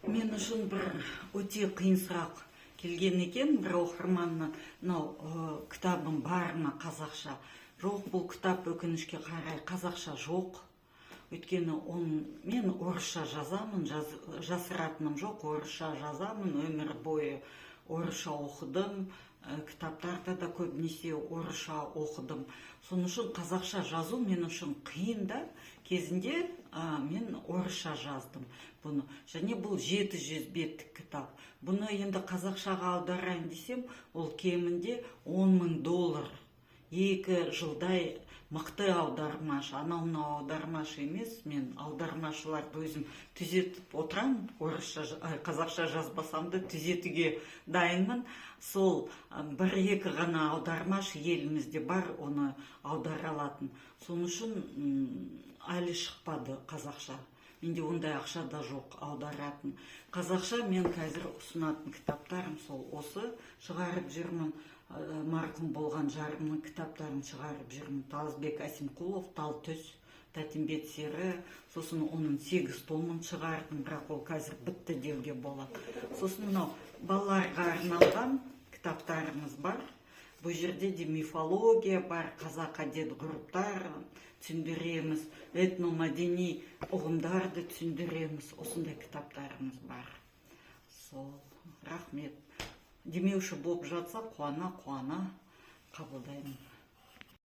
Мен үшін бір өте қиын сұрақ келген екен бір оқырманнан: мынау кітабым бар ма қазақша? Жоқ, бұл кітап, өкінішке қарай, қазақша жоқ. Өйткені мен орысша жазамын, жасыратыным жоқ, орысша жазамын, өмір бойы орысша оқыдым, кітаптарды да көбінесе орысша оқыдым. Сол үшін қазақша жазу мен үшін қиын да. Кезінде мен орысша жаздым бұны, және бұл 700 беттік кітап. Бұны енді қазақшаға аударайын десем, ол кемінде 10 мың доллар, 2 жылдай мықты аудармашы, анау мынау аудармашы емес. Мен аудармашыларды өзім түзетіп отырамын, орысша, қазақша жазбасам да, түзетуге дайынмын. Сол бір екі ғана аудармашы елімізде бар оны аудара алатын. Сол үшін әлі шықпады қазақша. Менде ондай ақша да жоқ аударатын. Қазақша мен қазір ұсынатын кітаптарым сол осы шығарып жүрмін. Марқұм болған жарымның кітаптарын шығарып жүрмін: Таласбек Әсемқұлов «Тал түс», Тәтімбет сері, сосын оның сегіз томын шығардым, бірақ ол қазір бітті деуге болады. Сосын мынау балаларға арналған кітаптарымыз бар. Бұл жерде де мифология бар, қазақ әдет ғұрыптар түсіндіреміз, этномәдени ұғымдарды түсіндіреміз. Осындай кітаптарымыз бар. Сол, рахмет. Демеуші болып жатса, қуана қуана қабылдаймын.